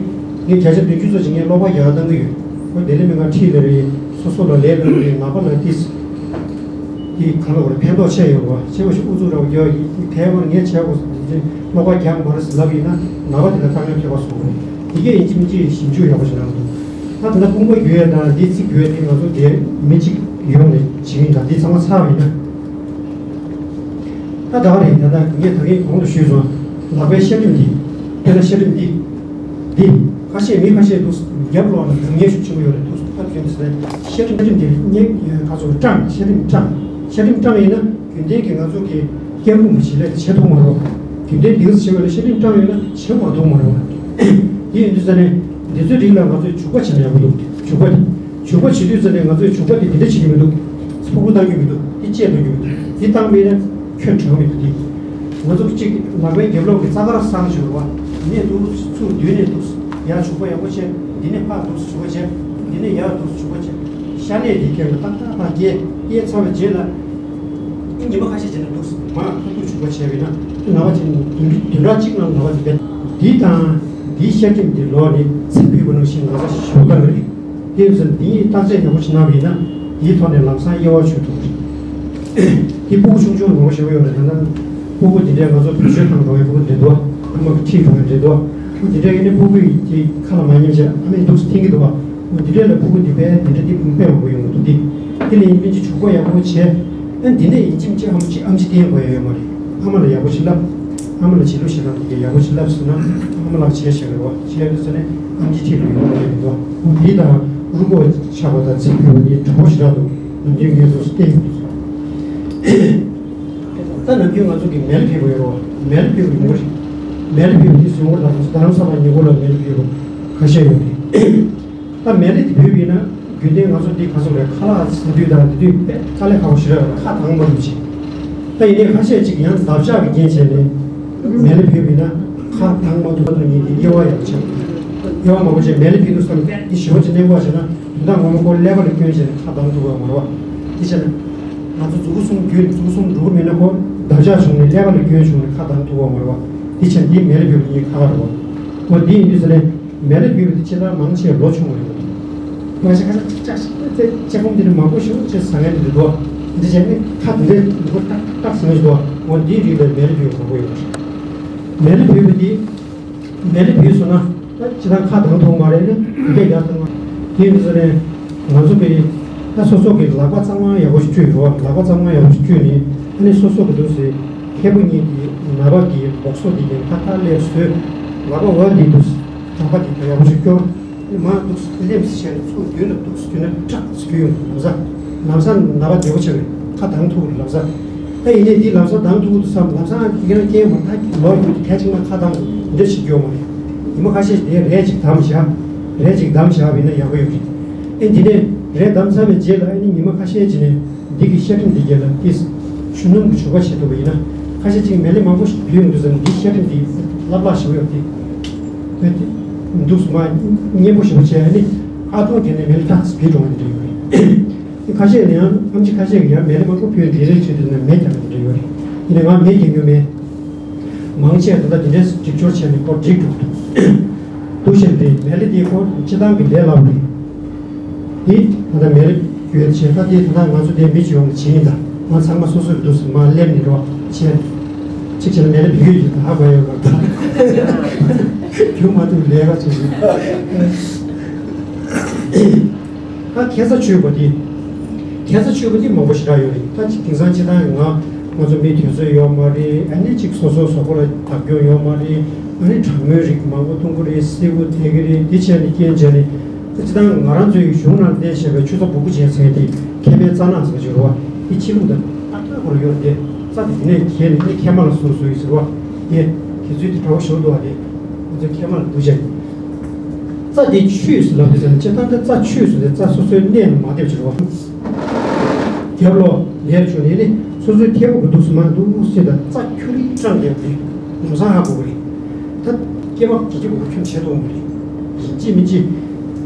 ངས་བརྒྱ་ཆ་བདུན་ཅུ་ཙམ་ཞིག་ངས་ཀློག་པ་རྒྱག་བཏང་གི་ཡོད། ཁོ་དེ་ལས་མི་ང་ཁྲིད་ལ་རེད། སོ་སོ་ལ་ལས་ལ་རེད། ནག་པ་ལ་ཏིས་དེ་ག་ལ་བར་ཕན་ཐོགས་ཆེ་ཡོད་པ་ཆེ་བ་ཞིག་ཨུ་ཚུགས་ར་བ་རྒྱག་ཡིན་དེ་བར་ངས་བྱས་དགོས་ཀློག་པ་རྒྱག་མ་རེད་ཟེར་ལབ་ཡིན་ན་ནག་པ་དེ་ལ་དཀའ་ངལ་ཐེབས་པ་སོང་རེད། དེ་གས་ཡིན་གཅིག་མིན་གཅིག་ཞིབ་འཇུག་ཡག་པོ་ཞིག་གནང་འདུག་ད་ད་ལྟ་དཔུང་པ་རྒྱུ་ཡས་དང་འདི་ཚིག་རྒྱུ་ཡས་དེ་ང་ཚོ་དེ་མི་གཅིག་ཡོང་ནས་བྱེད་ཀྱི་ཡིན། ད་འདི་ཚང་མ་ཚར་བ་ཡིན་ན། ད་ད་ག་རེད། ད་ལྟ་ངས་ད་གིན་གོང་དུ་ཞུས་སོང་། ལག་པའི་ཤ་གྲིམ་འདི། དཔེར་ན་ཤ་གྲིམ་འདི། འདི། ཁ་ཤས་མི་ཁ་ཤས་འདུག་རྒྱབ་ལོགས་ལ་འདང་ངེས་ཤུགས་ཆེན་པོ་ཡོད་རེད་འདུག་ད་དེ་འདི་ཟེར་ན་ཤ་གྲིམ་ཤ་གྲིམ་འདི་ངས་ཁ་ཚོ་སྐྲངས། ཤ་གྲིམ་སྐྲངས། ཤ་གྲིམ་སྐྲངས་ཡིན་ན་རྒྱུན་ལྡན་གྱི་ང་ཚོ་གི་སྐྱབས་མགོན་གྱི་བྱེད་ལས་དེ་བྱེད་ཐུབ་མ་རེད། རྒྱུན་ལྡན་འདི་འདྲ་བྱེད་པ་ལ་ཤ་གྲིམ་སྐྲངས་ཡོད་ན་བྱེད་མ་ཐུབ་མ་རེད། དེ་ཡིན་དུས་ཙ་ནས་འདི་ཚོའི་རིགས་ལ་ང་ཚོས་བྱུག་པ་བྱས་ན་ཡག་པོ་འདུག་བྱུག་པ་དེ། བྱུག་པ་བྱེད་དུས་ཙ་ནས་ང་ཚོས་བྱུག་པ་དེ་འདི་འདྲ་བྱེད་ཀྱི་མི་འདུག་སྤུ་གུ་བཏང་རྒྱུ་མི་འདུག་དེ་བཅད་གཏོང་རྒྱུ་མི་འདུག་དེ་བཏང་མེད་ན་ཁྱོད་དྲག་མི་འདུག་དེ། ང་ཚོ་གཅིག་ལག་པའི་རྒྱབ་ལོགས་ཀྱི་རྩ་དཀར་སངས་བྱུང་བ། འདི་ནས་འདུག་ཚུར་མདུན་ནས་འདུག་ཡར་བྱུག་པ་ཡག་པོ་བྱས། འདི་ནས་ཕར་འདུག་བྱུག་པ་བྱས། འདི་ནས་ཡར་འདུག་བྱུག་པ་བྱས། ཤ་གནད་དེ་ཁྱེར་ལ་ཏག་ཏག་ཏག་རྒྱས་རྒྱས་ཚར་བའི་རྗེས་ལ། ཉི་མ་ཁ་ཤས་རྗེས་ལ་འདུག་མར་ཁ་ཐུག་བྱུག་པ་བྱས་པས་ན་ན་བ་ཅན་བདུན་བདུན་ཕྲག་གཅིག་ནང་ན་བ་ཅན་བེད། འདི་དང་འདིའི་ཤ་གྲིམ་འདི་ལོག་ནས་ཚིག་ཕུད་པ་ནང་བཞིན་ན་ཚ་ཞིག་ཞུགས་བཏང་གི་རེད། དེ་ཚོ་འདིའི་བརྟག་དཔྱད་ཡག་པོ་ཞིག་གནང་བ་ཡིན་ན་དེའི་ཐོག་ནས་ལམ་སང་དབྱེ་བ་ཕྱེ་ཐུབ་ཀྱི་རེད། དེ་སྤུ་གུ་ཆུང་ཆུང་མང་པོ་ཞིག་ཡོད་རེད། ད་ལྟ་སྤུ་གུ་འདི་འདྲའི་ང་ཚོ་བེད་སྤྱོད་བཏང་འགྲོ་བའི་སྤུ་གུ་འདི་འདུག་ཨ་མ་གི་ཁྲིད་འགྲོ་བའི་འདི་འདུག་འདི་འདྲའི་ཡིན་ན་སྤུ་གུ་ཡི་ཁ་ལ་མ་ཉན་བྱས་ཨ་མས་འདུག་སེ་འཐེན་གྱི་འདུག་འདི་འདྲའི་ལ་སྤུ་གུ་འདི་བས་འདི་འདྲ་འདི་དཔེ་མང་པོ་ཡོང་གི་འདུག་འདི་འདི་ལ་ཡིན་ཕན་ཅིག་བྱུག་པ་ཡག་པོ་བྱས། ཨ་འདི་ནས་ཡིན་གཅིག་མིན་གཅིག་ཨ་མ་གཅིག་ཨམ་ཆི་བསྟེན་དགོས་ཡ་ཡོད་མ་རེད། ཨ་མ་ལ་ཡག་པོ་ཞིག་བསླབ། ཨ་མ་ལ་བྱེད་ལུགས་བྱེད་སྟངས་དེ་ག་ཡག་པོ་ཞིག་བསླབ་ཟེར་ན་ཨ་མ་ལགས་བྱས་བཞག་རེད་བ། བྱས་ཡོད་ཟེར་ནས་ཨམ་ཆི་ཁྲིད་ལ་ཡོང་གི་རེད་འདུག་འོ་འདི་དང་རུས་ཁོག་ཆག་པ་དང་ཚིགས་ཕུད་པ་འདི་དྲག་པོ་ཞེ་དྲག་འདུག་ནམ་རྒྱུན་ངས་ཚོ་བལྟས་ཡོད་འདུག་ད་ནམ་རྒྱུན་ང་ཚོ་གི་མལ་ཕུད་པ་ཡོད་རེད་བ། མལ་ཕུད་པ་ཡོང་གི་རེད། མལ་ཕུད་པ་འདི་བཟོས་ཡོད་རེད། ད་རྡ་རམ་ས་ལ་ཉེ་འཁོར་ལ་མལ་ཕུད་པ་ཁ་ཤས་ཡོད་རེད། ད་མལ་ལས་དེ་བུད་པ་ཡིན་ན་རྒྱུན་ལྡན་ང་ཚོ་འདི་ག་ཚོད་རེད། ཁ་ལག་ཟ་དུས་དང་དེ་དུས་དཔེ་དཀའ་ལས་ཁག་པོ་ཞིག་རེད། ཁ་གདངས་མ་ཐུབ་ཅིག་ད་ཡིན་ནའི་ཁ་ཤས་ཅིག་ཡང་འདབ་ཆགས་ཀྱི་རྐྱེན་བྱས་ནས་མལ་ལས་བུད་པ་ཡིན་ན་ཁ་གདངས་མ་ཐུབ་པ་དང་ཉིན་དེ་དབྱེ་བ་ཡག་པོ་ཆགས། དབྱེ་བ་མང་པོ་བྱས་མལ་ལས་བུད་དུས་སམ་འདི་ཞེ་པོ་ཅིག་གླེན་པོ་བྱས་ན་དོན་དག་ངོ་མ་ཁོ་ཀླད་པ་ལ་སྐྱོན་བྱས་ནས་ཁ་གདངས་ཐུབ་པ་མ་རེད་བ། དེ་བྱས་ན་ང་ཚོ་མཛུ་གུ་གསུམ་བརྒྱུད་མཛུ་གུ་གསུམ་འགྲོ་གི་མེད་ན་ཁོ་འདབ་ཆགས་བྱུང་ནས་ཀླད་པ་ལ་སྐྱོན་བྱུང་ནས་ཁ་གདངས་ཐུབ་པ་མ་རེད་བ། དེ་བྱས་ན་འདི་མལ་ལས་བུད་པ་ཡིན་ཁ་ཁ་རེད་བ། འོ་འདི་ཡིན་དུས་ཟེར་ནས། མལ་ལས་བུད་པ་དེ་ཕྱི་ལ་མང་ཆེ་ལོ་ཆུང་བ་ཡོད། ང་ཞིག་ཁ་ཤས་ཅག་ཅག་ཅག་ཅག་ཁོམ་དེ་ནི་མང་པོ་ཞིག་ཅེས་ཟ་མཁན་དེ་འདུག་འདི་བྱས་ནས་ཁ་དེ་འདྲའི་འདུག་ཏག་ཏག་ཟ་མཁན་ཞིག་འདུག་འོ་འདིའི་རིགས་ལ་མལ་ལས་བུད་པ་མང་པོ་ཡོད། མལ་ལས་བུད་པ་དེ་མལ་ལས་བུད་སོང་ན་ད་ཅི་ད་ཁ་གདངས་ཐུབ་མ་རེད་ནི་འདི་ཡར་བཏང་བ། དེ་ཡིན་དུས་ཟེར་ནས་ང་ཚོ་གི་ད་སོ་སོ་གི་ལག་པ་གཙང་མ་ཡག་པོ་ཞིག་བཀྲུས་རོགས། ལག་པ་གཙང་མ་ཡག་པོ་ཞིག་བཀྲུས་ནས་ཨ་ནི་སོ་སོ་གི་འདུག་སེ་མཁལ་པོ་གཉིས་དེ་ན་བ་གི་སྦུག་སོ་དེ་ཡང་ཁ་ཁ་ལས་བཟོས། ལག་པ་འོག་འདི་འདུག་སེ། གྲོད་ཁ་དེ་ཡག་པོ་ཞིག་སྐྱོར། མར་འདུག་སེ་ལེམ་སེ་བྱས་ནས་ཚུར་མདུན་ལ་འདུག་སེ་བསྐྱུར་ན་ཀྲག་སེ་འགྱུར་ཡོང་། ལམ་སང་ལམ་སང་ན་བ་བདེ་པོ་ཆགས་རེད། ཁ་གདངས་ཐུབ་ལབ་ས། ད་ཡིན་ནའི་འདི་ལམ་སང་གདངས་ཐུབ་འདུག་བསམ། ལམ་སང་ཁྱེད་རང་རྐྱེན་མ་ཐག་ལོ་རྒྱུས་དེ་གལ་ཆེན་པོ་ཁ་གདངས་འདི་འདྲ་ཞིག་ཡོད་མ་རེད། ཉི་མ་ཁ་ཤས་ཤིག་དེ་རས་ཅིག་བསྡམས་བཞག་རས་ཅིག་བསྡམས་བཞག་བས་ན་ཡག་པོ་ཡོད་རེད། ཨེ་འདི་ནས་རས་བསྡམས་ཚར་བའི་རྗེས་ལ་ཨ་ནི་ཉི་མ་ཁ་ཤས་ཅིག་ནས་འདི་གི་ཤ་ཁྲིམས་འདི་རྒྱལ་ལ་ཏིས་ཆུ་སྣུམ་གྱི་བྱུག་པ་བྱེད་ཐུབ་པ་ཡིན་ན། ཁ་ཤས་ཅིག་མལ་ལས་མང་པོ་ཞིག་བུད་ཡོང་དུས་ཙམ་འདི་ཤ་ཁྲིམས་འདི་ལྷབ་ལྷབ་ཞིག་ཡོད་དེ། འདུག་སེ་མར་མཉེན་པོ་ཞེ་པོ་བྱས་ནས་ཨ་ཐུང་བརྒྱབ་ནས་མལ་ལས་ཏག་ཏག་བུད་འགྲོ་བ་འདི་འདྲ་ཡོད་རེད། ཁ་ཤས་ནི་ཡང་ཨམ་ཆི་ཁ་ཤས་ཀྱིས་ཡང་མལ་ལས་མང་པོ་བུད་འདི་རེད་བྱས་དུས་ན་མེ་རྒྱག་གི་འདྲ་ཡོད་རེད། ཡིན་ནའི་ང་མེ་རྒྱག་མྱོང་མེད། མང་ཆེ་ད་ལྟ་འདི་འདྲའི་སྒྲིག་སྦྱོར་བྱས་ནས་ཁོ་འགྲིག་འགྲོ་གི་འདུག་འདུག་བྱས་ཏེ་མལ་ལས་དེ་ཁོ་སྤྱི་བཏང་གི་ལས་སླ་པོ་རེད། འདི་ད་ལྟ་མལ་ལས་ཡོད་བྱས་ད་དེ་ད་ལྟ་ང་ཚོ་དེ་མི་སྤྱི་ཡོངས་ཀྱི་བྱེད་ཡིན། ད་ང་ཚང་མ་སོ་སོར་འདུག་སེ་མར་སླེབས་ནས་འགྲོ་བྱས། གཅིག་བྱས་ན་མལ་ལས་བུད་ཡོད་ཀྱི་ད་ཧ་གོ་ཡོད་པ་ད། རྒྱུ་མ་ཐུབ་ལས་ཀ་བྱེད་ཀྱི། ད་ཁ་ཚ་ཆུད་པ་དེ། ཁ་ཚ་ཆུད་པ་དེ་མང་པོ་ཞེ་དྲག་ཡོད་རེད། ད་ཅིག་དེང་སང་སྤྱི་བཏང་ང་ང་ཚོ་མི་དུས་ཚོད་ཡོད་མ་རེད། ཨ་ནི་ཅིག་སོ་སོ་གཟུགས་པོ་ལ་བརྡབ་སྐྱོན་ཡོད་མ་རེད། ཨ་ནི་གྲང་མོའི་རིགས་མང་པོ་འཐུང་གི་རེད། སེར་པོ་ཐེབས་ཀྱི་རེད། འདི་བྱས་ནས་རྐྱེན་བྱས་ནས་ད་སྤྱི་བཏང་ང་རང་ཚོའི་གཞུང་ནང་བསྟན་བཞག་པའི་ཆུ་ཚ་སྦུ་གུ་ཅན་ཟེར་དེ་མཁལ་པའི་རྩ་ནག་ཟེར་གྱི་རེད་བ། འདི་ཕྱི་ལུགས་དང་ཏག་ཏག་ཁོ་རང་ཡོད་རེད་དེ། རྩ་དེ་དེ་ནས་གྱེས་ནས་ཨ་ནི་མཁལ་མ་ལ་ཟུག་ཟུག་ཡོད་ཟེར་བ། དེ་དེ་ཚོའི་དེ་གྲོགས་ཞུ་འདུག་བ། དེ་ང་ཚོའི་མཁལ་མ་ལ་འདུག་བྱས་ནས། རྩ་དེ་ཆུད་ཟེར་ལབ་དུས་ཙམ་ནས་སྤྱིར་བཏང་དེ་རྩ་ཆུད་ཟེར་དེ་རྩ་སོ་སོའི་གནས་ལ་མ་སླེབས་ཀྱི་རེད་བ། རྒྱབ་ལོགས་ལེར་བྱུང་ནས་ནི་སོ་སོའི་མཐེ་བོ་གི་འདུག་སེ་མར་འདུག་སེ་དང་རྩ་ཁྱུ་རིས་སྐྲངས་བསྡད་པ་དེ་ལམ་སང་ཧ་གོ་གི་རེད། ད་སྐྱེས་པ་གི་སྐྱེ་བོ་ཁྱོད་བྱེད་ཐུབ་མ་རེད། ཡིན་གཅིག་མིན་གཅིག་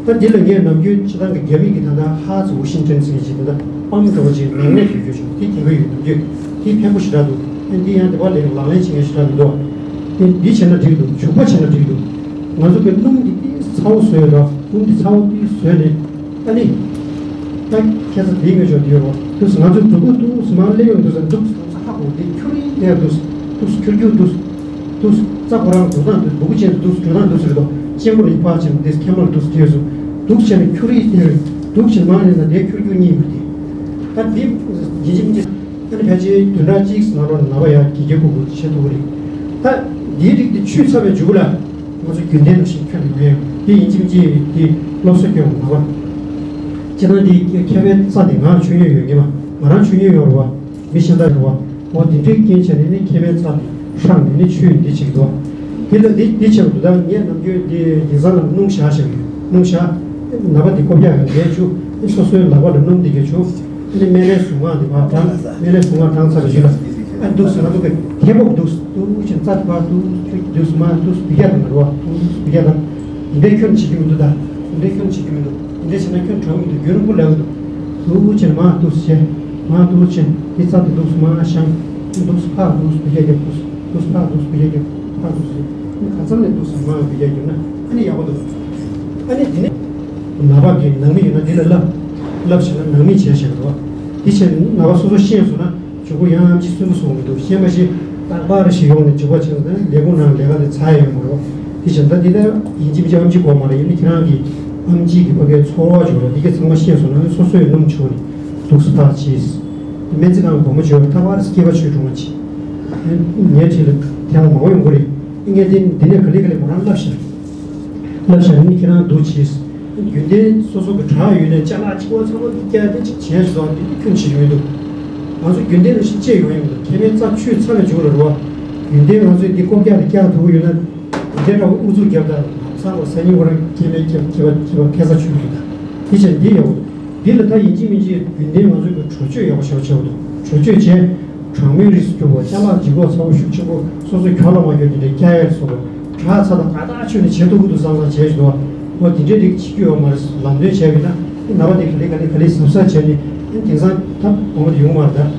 ད་འདི་ལ་ངས་ནམ་རྒྱུན་སྤྱིར་བཏང་གི་རྒྱ་མི་གི་ད་ལྟ་ཧ་ཙི་ཝུ་ཤིང་ཏན་ཟེར་གྱི་ད་ལྟ་པམ་འདྲ་བོ་ཅིག་མེག་ནེཊ་ཡོད་རྒྱུ་ཞིག་དེ་རྒྱག་གི་ཡོད། ནམ་རྒྱུན་དེ་ཕན་པོ་ཞེ་དྲག་འདུག་ཨ་འདི་ཡང་དེ་བ་ལས་ལག་ལེན་བྱེད་མཁན་ཞེ་དྲག་མི་འདུག་ཨ་འདི་བྱས་ན་འགྲིག་འདུག་བྱུག་པ་བྱས་ན་འགྲིག་འདུག་ང་ཚོ་གི་སྣུམ་འདི་ཏིས་ཚ་བོ་བཟོས་ཡོད་ར། སྣུམ་འདི་ཚ་བོ་ཏིས་བཟོས་ནས། ཨ་ནི། ད་ཁྱེད་ཚོ་དེའི་ངོས་ཕྱོགས་དེ་ཡོད་རོགས། དུས་ང་ཚོའི་གཟུགས་པོ་འདུག་སེ་མར་སླེབས་ཡོང་དུས་ཙམ་འདུག་སེ་ཧ་གོ་དེ་ཁྱུ་རིས་ལས་འདུག་སེ་འདུག་སེ་ཁྱུར་ཁྱུར་འདུག་སེ་འདུག་སེ་རྩ་ཁོ་རང་འགྲོ་སྟངས་འདུག་སེ་སྦུ་གུ་ཅན་འདུག་སེ་འགྲོ་སྟངས་འདུག་སེ་རེད་དོ། གཅེན་པོ་ལ་ཡིད་ཕར་ཕྱིན་འདུག་སེ་མཁལ་མ་ལ་འདུག་སེ་དེ་སོ་འདུག་སེ་བྱས་ནས་ཁྱུ་རིས་དེ་རེད། འདུག་སེ་མར་སླེབས་ན་དེ་ཁྱུར་ཁྱུར་གཉིས་ཡོད་དེ། ད་འདི་ཡིན་གཅིག་མིན་གཅིག་ཨ་ནི་ཕལ་ཆེར་བདུན་ཕྲག་གཅིག་ནང་ལོགས་ནང་པ་ཡར་གྱི་གྱི་ཁུག་ཁུག་བྱེད་ཐུབ་ཀྱི་རེད། ད་འདིའི་རིགས་དེ་ཆུད་ཚར་བའི་མཇུག་ལ་ང་ཚོ་རྒྱུན་ལྡན་ནང་བཞིན་ཁྱོན་ནས་ཡོང་ཡ་དེ་ཡིན་གཅིག་མིན་གཅིག་དེ་སློབ་གསོ་སྐྱོན་པ་མ་གོ། སྤྱིར་བཏང་དེ་མཁལ་པའི་རྩ་དེ་ང་མཆོད་མྱོང་ཡོད་ངེས་མ་ང་རང་མཆོད་མྱོང་ཡོད་རེད་བ། མི་གཞན་དག་རེད་བ། འོ་དེ་འདྲའི་རྐྱེན་བྱས་ནས་ནི་མཁལ་པའི་རྩ་དེ་ཧྲང་ནས་ནི་ཆུད་འདི་བྱེད་ཀྱི་འདུག་དེ་ལ་འདི་འདི་བྱེད་པ་འདུག་ད་ངས་ནམ་རྒྱུན་འདི་དེང་སང་ལ་སྣུམ་བཞག་བཞག་ཡོད། སྣུམ་བཞག་ནད་པ་འདི་ཀོ་བཀྱག་གི་ལས་བྱུག་ཨེ་སོ་སོའི་ལག་པ་ལ་སྣུམ་འདི་གས་བྱུག་ཨེ་ནི་སྨན་བླའི་ཟུར་ཁང་འདི་ཕར་དྲངས། སྨན་བླའི་ཟུར་ཁང་དྲངས་ཚར་བའི་རྗེས་ལ་ཨ་འདུག་སེ་ང་ཚོ་གི་དེ་པོ་འདུག་སེ་འདུག་ཅིང་རྩ་འདི་ཕར་འདུག་སེ་འདུག་སེ་མར་འདུག་སེ་འབུད་རྒྱག་དང་ལ་རོ་འདུག་སེ་འབུད་རྒྱག་དང་། འདི་འདྲའི་ཁྱོན་བྱེད་ཀྱི་མི་འདུག་ད་འདི་འདྲའི་ཁྱོན་བྱེད་ཀྱི་མི་འདུག་འདི་འདྲ་བྱས་ན་ཁྱོད་གྲོངས་ཀྱི་འདུག་རྒྱུན་རིང་པོ་ལས་ཀྱི་འདུག་འདུག་ཅིང་མར་འདུག་སེ་བྱས། མར་འདུག་ཅིང་འདི་རྩ་འདི་འདུག་སེ་མར་བཞེངས། འདུག་སེ་ཕར་འདུག་སེ་འབུད་རྒྱག་རྒྱབ། འདུག་སེ་འདུག་སེ་ཕར་འདུག་སེ་འབུད་རྒྱག་རྒྱབ། ཕར་འདུག་སེ་ཨ་ནི་གང་འཚམ་ནས་འདུག་སེ་མར་འབུད་རྒྱག་རྒྱབ་ན་ཨ་ནི་ཡག་པོ་འདུག་ཨ་ནི་འདི་ནས་ནད་པ་གི་ནང་མི་ཡོད་ན་འདི་ལ་ལབ། ལབ་བྱས་ན་ནང་མི་བྱས་བཞག་གི་འདུག་འདི་བྱས་ནས་ནད་པ་སོ་སོ་ཤེས་སོང་ན་མཇུག་གུ་ཡང་ཨམ་ཆི་སུན་པོ་སོང་གི་འདུག་ཤེས་མ་ཤེས་རྟག་པར་ཞིག་ཡོང་ནས་མཇུག་པ་ཆེན་ནས་ལས་ཁུངས་ནང་ལས་ཀ་དེ་ཚར་ཡོང་མ་རེད། འདི་བྱས་ན་འདི་ལ་ཡིན་གཅིག་མིན་གཅིག་ཨམ་ཆི་དགོས་མ་རེད། ཡིན་ན་ཁྱེད་རང་གི་ཨམ་ཆི་གི་ཕ་གའི་ཚོར་བ་འཇོག་རོགས། འདི་གའི་ཚང་མ་ཤེས་སོང་ན་སོ་སོའི་སྣུམ་བྱུག་ནས་འདུག་སེ་ཕར་བྱས། སྨན་རྩིས་ཁང་སྒོར་མོ་བྱོས་རྟག་པར་སྐྱེས་པ་ཆོས་སྒྲོལ་མ་བྱས། ངའི་འཁྲིས་ལ་ཐེངས་མང་པོ་ཡོང་གི་རེད། ངས་འདི་འདི་ནས་ག་ལེ་ག་ལེ་མོ་རང་བསླབ་བཞག་བསླབ་བཞག་ནི་ཁྱེད་རང་འདུག་བྱས། རྒྱུན་ལྡན་སོ་སོ་གི་དྲག་ཡོད་ནས་ཅ་ལག་གཅིག་པོ་ཚང་མ་འདི་བཀྱག་འདི་གཅིག་བྱས་སོང་། འདི་འདི་ཁྱོན་བྱེད་ཀྱི་མི་འདུག་ང་ཚོ་རྒྱུན་ལྡན་ལ་ཞིག་བཅད་ཡོང་ཡོང་འདུག་མཁལ་པའི་རྩ་ཆུད་ཚར་བའི་མཇུག་ལ་རེད་བ། རྒྱུན་ལྡན་ང་ཚོས་འདི་ཀོ་བཀྱག་ལ་བཀྱག་ཐུབ་ཀྱི་ཡོད་ན། འདི་འདྲ་བ་ཨུ་ཚུགས་རྒྱབ་དང་ལམ་སང་བ་སང་ཉིན་བར་མཁལ་པའི་མཁལ་མཁལ་པ་མཁལ་པ་མཁལ་རྩ་ཆུད་ཀྱི་འདུག་འདི་བྱས་འདི་ཡག་པོ་འདུག་འདི་ལ་ད་ཡིན་གཅིག་མིན་གཅིག་རྒྱུན་ལྡན་ང་ཚོའི་གི་གྲོ་ཆོད་ཡག་པོ་ཞེ་པོ་བྱས་པ་འདུག་གྲོ་ཆོད་བྱས། གྲང་མོའི་རིགས་སུ་གྱུར་པ་ཅ་ལག་ལྗིད་ཁོག་ཚ་པོ་ཤུགས་ཆེན་པོ་སོ་སོའི་གྱོད་ལ་མ་གྱོད་དེ་འདྲའི་སྐྱ་ཡར་སོགས་པ་དྲག་ཚ་དང་དགའ་ཐག་ཆོད་ནས་བྱེད་ཐུབ་ཀྱི་འདུག་བསམ་བསམ་བྱས་བཞིན་འདུག་འོ་དེ་འདྲའི་རིགས་བྱེད་རྒྱུ་ཡོད་མ་རེད། ལམ་སྟོན་བྱས་པ་ཡིན་ན་ནད་པ་དེ་ག་ལེ་ག་ལེ་ག་ལེ་གཟབ་གཟབ་བྱས་ནས་དེང་སང་ཐབས་གོང་མ་དེ་ཡོང་མ་རེད་ད།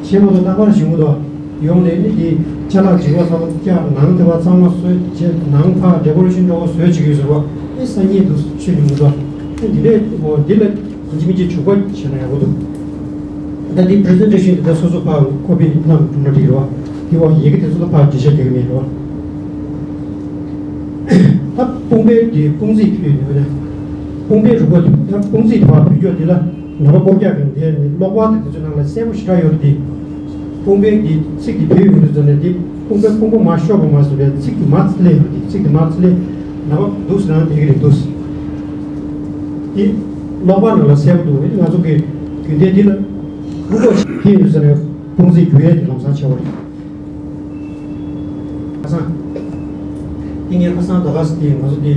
བྱས་མ་གཏོགས་རྟག་པར་བྱུང་གི་འདུག་ཡོང་ནས་ནི་དེ་ཅ་ལག་ལྗིད་ཁོག་ཚ་པོ་བཀྱག་ནང་དེ་བ་གཙང་མ་བཟོས་བྱས་ནང་ཕར་ཌེ་ཀོ་རེ་ཤན་འདྲ་བོ་བཟོས་བྱེད་ཀྱི་ཡོད་ཟེར་བ་ཨེ་སང་ཉིན་འདུག་ཆོད་མྱོང་གི་འདུག་ཨེ་འདི་འདྲའི་འོ་འདི་ལ། ཡིན་གཅིག་མིན་གཅིག་བྱུག་པ་བྱས་ན་ཡག་པོ་འདུག་ད་འདི་པི་རི་སེན་ཊེ་ཤན་འདི་ད་སོ་སོ་ཕར་ཀོ་པི་བླངས་འགྲོ་ན་འགྲིག་རེད་བ། འདི་བ་ཡི་གེ་དེ་ཚོ་ད་ཕར་འབྲི་ཤ་རྒྱག་གི་མེད་རེད་བ། ད་དཔུང་པའི་འདི་དཔུང་རྩིས་ཕུད་ཡོད་ན། དཔུང་པའི་རུས་པ་ད་དཔུང་རྩིས་དེ་ཕར་ཕུད་རྒྱུ་འདི་ལ་ནད་པ་ཀོ་བཀྱག་གི་འདི་ནི་གློག་པར་དེ་དེ་ཚོ་ནང་ལ་གསལ་པོ་ཞེ་དྲག་ཡོད་རེད་དེ། དཔུང་པའི་འདི་ཚིགས་འདི་ཕུད་ཡོང་དུས་ཙམ་ནས་འདི་དཔུང་པའི་དཔུང་པ་མར་ཤོར་བ་མ་ཟད་པའི་ཚིགས་འདི་མར་ཚིལ་ལེ་ཡོད་རེད། ཚིགས་འདི་མར་ཚིལ་ལེ་ནད་པ་འདུག་སེ་རང་བསྡད་ཀྱི་རེད་འདུག་སེ། འདི་གློག་པར་ནང་ལ་གསལ་པོ་འདུག་ང་ཚོ་གི་རྒྱུན་ལྡན་འདི་ལ་ ཕུང་པོ་ཆེ་དེ་ཡིན་ཟེར་ནས་ཕུང་རྩི་རྒྱུ་ཡས་ཀྱི་ལམ་སང་ཆེ་བ་རེད། ཁ་སང་། དེ་ངས་ཁ་སང་ད་ག་ས་དེ་ང་ཚོ་དེ་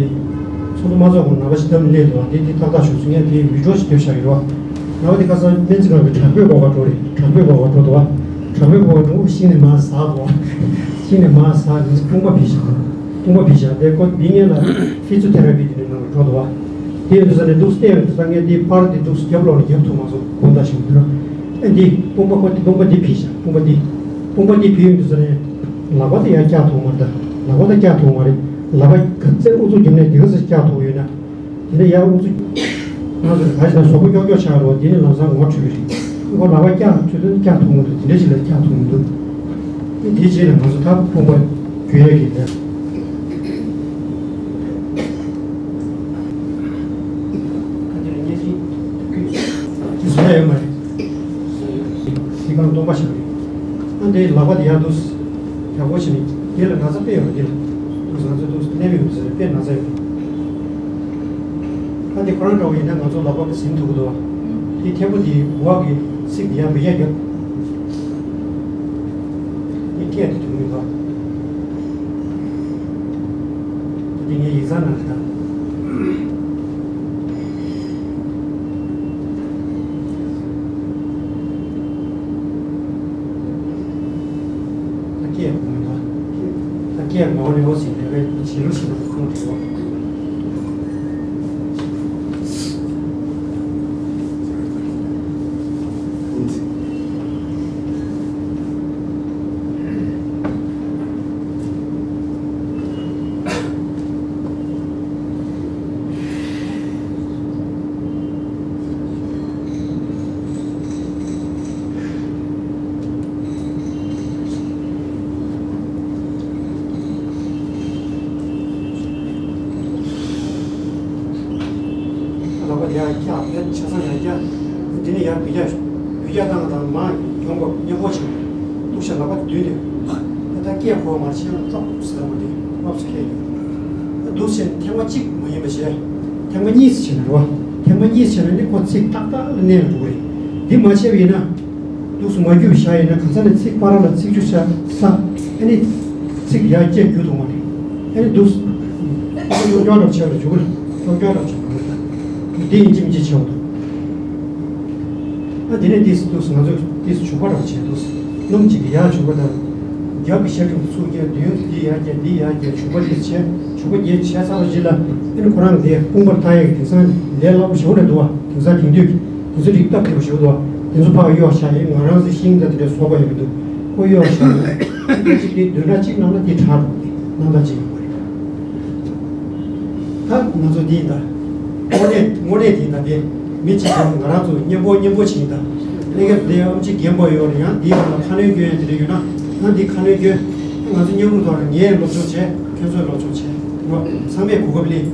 ཚོགས་འདུ་མ་ཚོགས་གོང་ནང་པ་ཞིག་འདེམས་ལས་འདུག་བ། དེ་དེ་ཏག་ཏག་བྱུང་སོང་། ངས་དེ་ཝི་ཌི་ཡོ་ཞིག་འདེབས་བཞག་ཡོད་རེད་བ། ནང་པ་དེ་ཁ་སང་སྨན་རྩིས་ཁང་གི་དྲག་པོའི་སྒོ་ཁར་འགྲོ་རེད། དྲག་པོའི་སྒོ་ཁར་འགྲོ་འདུག་བ། དྲག་པོའི་སྒོ་ཁར་འགྲོ་ཤིང་ནས་མར་ཟག་འདུག་བ། ཤིང་ནས་མར་ཟག་དེ་ཚོ་དཔུང་པ་བི་བཞག་དཔུང་པ་བི་བཞག་དེ་ཁོ་འདི་ངས་ལ་ཕི་ཛི་ཡོ་ཐེ་ར་པི་དེ་འདྲའི་ནང་ལ་འགྲོ་འདུག་བ། དེ་ཡོད་དུས་ས་ནས་འདུག་སྟེ་ཡོད་དུས་ས་ངས་དེ་པར་དེ་འདུག་རྒྱབ་ལོག་ནས་རྒྱབ་ཐུབ་མ་སོང་། དགོང་དག་ཞིག་འདུག་ར། ཨ་འདི་དཔུང་པ་ཁོ་དེ་དཔུང་པ་འདི་བི་བཞག་དཔུང་པ་འདི། དཔུང་པ་འདི་བི་ཡོད་དུས་ས་ནས་ལག་པ་དེ་ཡང་བཀྱག་ཐུབ་མ་རེད། ད་ལག་པ་ད་བཀྱག་ཐུབ་མ་རེད། ལག་པ་ག་ཚད་ཨུ་ཚུགས་བརྒྱབ་ནས་དེ་ག་ཚད་བཀྱག་ཐུབ་ཡོད་ན། དེ་ནས་ཡར་ཨུ་ཚུགས། ང་ཚོ་ག་ཞིག་ན་གཟུགས་པོ་ཀྱོག་ཀྱོག་ཆགས་རོགས། དེ་ནས་ལམ་སང་ངོ་འཕྲོད་ཀྱི་རེད། ཁོ་ལག་པ་བཀྱག་ཚུལ་དུ་བཀྱག་ཐུབ་མི་འདུག་དེ་འདྲ་ཞིག་ལ་བཀྱག་ཐུབ་མི་འདུག་དེ་རྗེས་ལ་ང་ཚོ་ད་ཕུང་པ་བསྒྱུར་ཡས་ཀྱི་ལས། ད་དེ་ལ་བརྙན་འཕྲིན་དེ་བཟོ་ཡ་ཡོད་མ་རེད། དེ་གང་སྟོང་པ་ཞིག་རེད། ཨ་འདྲའི་ལག་པ་དེ་ཡར་འདུག་ཡག་པོ་བྱས་ནས་དེ་ལ་ན་ཚ་དཔེ་ཡོད་རེད། དེ་ལ་འདུག་ང་ཚོ་འདུག་ནད་མེད་ཡོད་ཟེར་དཔེ་ན་ཚ་ཡོད་རེད། ཨ་འདི་ཁོ་རང་འདྲ་བོ་ཡིན་ན་ང་ཚོ་ལག་པ་ཟིན་ཐུབ་ཀྱི་འདུག་བ། དེ་ཐལ་མོ་དེ་འོག་གི་ཚིགས་དེ་ཡར་མི་ཡར་རྒྱབ། དེ་སྐད་དེ་ཐུབ་མི་འདུག་དེ་ངས་ཡིག་ཚང་ནང་ལ་བཏང་། ད་སྐད་མང་པོ་འདུག་ད་སྐད་མང་པོ་ལས་འོ་ཟིན་ལས་ཀའི་བྱེད་ལུགས་ཤིག་ན་ཁོང་བྲིས་པ། ལག་པ་ཡར་བཀྱག་ཡར་ཆ་ཚང་ཡར་བཀྱག་འདི་ནས་ཡར་བུད་རྒྱག་བུད་རྒྱག་བཏང་དང་མར་ཡོང་བ་མཉམ་པོ་བྱེད། ལྟུང་བཤགས་ལག་པ་བསྡུས་ནས་ད་ལྟ་སྐད་ཕོ་མར་ཕྱིན་ན་ཀྲོག་ཟེར་བ་དེ་སློབ་གསོ་ཁྱེར་ཡོད། འདུག་ཟེར་ཐེངས་མ་གཅིག་མ་ཡིན་པ་བྱས། ཐེངས་མ་གཉིས་སུ་བྱས་ན་རེད་བ། ཐེངས་མ་གཉིས་སུ་བྱས་ན་ནི་ཁོ་ཚིགས་ཏག་ཏག་ལ་གནས་ལ་འགྲོ་གི་རེད། འདི་མ་བྱས་པ་ཡིན་ན། འདུག་སེ་མ་རྒྱུག་བཞག་ཡིན་ན་གང་ས་ནས་ཚིགས་པ་ར་ལ་ཚིགས་ཆུ་ས་ས། ཨ་ནི་ཚིགས་ཡར་སྐྱེ་རྒྱུ་དུ་མ་རེད། ཨ་ནི་འདུག་སེ་ཀྱོག་ཀྱོག་རབ་བྱས་པ་རེད་འཇུག་གི་རེད། ཀྱོག་ཀྱོག་རབ་བྱས་པ་རེད། འདི་ཡིན་གཅིག་མིན་གཅིག་བྱས་པ་འདུག་ཨ་དེ་ནས་འདུག་སེ་འདུག་སེ་ང་ཚོ་འདུག་སེ་བྱུག་པ་རབ་བྱས་འདུག་སེ་སྣུམ་གཅིག་གིས་ཡར་བྱུག་པ་དང་། རྒྱབ་ཀྱི་ཤ་ཁྲིམས་ཚུགས་རྒྱག་མདུན་འདི་ཡར་རྒྱག་འདི་ཡར་རྒྱག་བྱུག་པ་འདི་བྱས་བྱུག་པ་འདི་བྱས་ཚར་བ་རྗེས་ལ་ཨ་ནི་ཁོ་རང་འདི་དཔུང་པར་བཏང་ཡག་གི་དེང་སང་ལས་སླ་པོ་ཞེ་པོ་རེད་འདུག་བ། དེང་སང་དེང་དུས་ཀྱི། དེ་ཚོ་རིགས་སྟབས་བདེ་པོ་ཞིག་འདུག་དེ་ཚོ་ཕར་གཡོག་བཞག་ཡིན། ང་རང་ཚོའི་ཤིང་རྟ་དེ་འདྲ་བཟོ་དགོས་ཡོད་མི་འདུག་ཁོ་གཡོག་བཞག་ཡིན། གཅིག་དེ་བདུན་ཕྲག་གཅིག་ནང་ལ་དེ་དྲག་འགྲོ་གི་རེད། སྣང་དག་ཅིག་ཡོང་གི་རེད། ད་ང་ཚོ་འདི་ཡིན་ད། དངོས་གནས་དངོས་གནས་འདི་ཡིན་ད་དེ། མི་གཅིག་གམ་ང་རང་ཚོ་མཉམ་པོ་མཉམ་པོ་ཞིག་ཡིན་ད། གནས་སྐབས་འདི་ཨམ་ཆི་རྒན་པོ་ཡོད་རེད། ཡང་འདིའི་བར་ལ་ཁ་སྣོན་སྐྱོན་ཡ་དེ་འདྲ་ཡོད་ན། ཡང་འདི་ཁ་སྣོན་སྐྱོན། ང་ཚོ་མཉམ་རུབ་ཐོག་ལ་ངས་སློབ་སྦྱོང་བྱས། ཁྱོད་ཚོས་སློབ་སྦྱོང་བྱས། རོ། ཚང་མས་གོ་སྐབས་ལེན།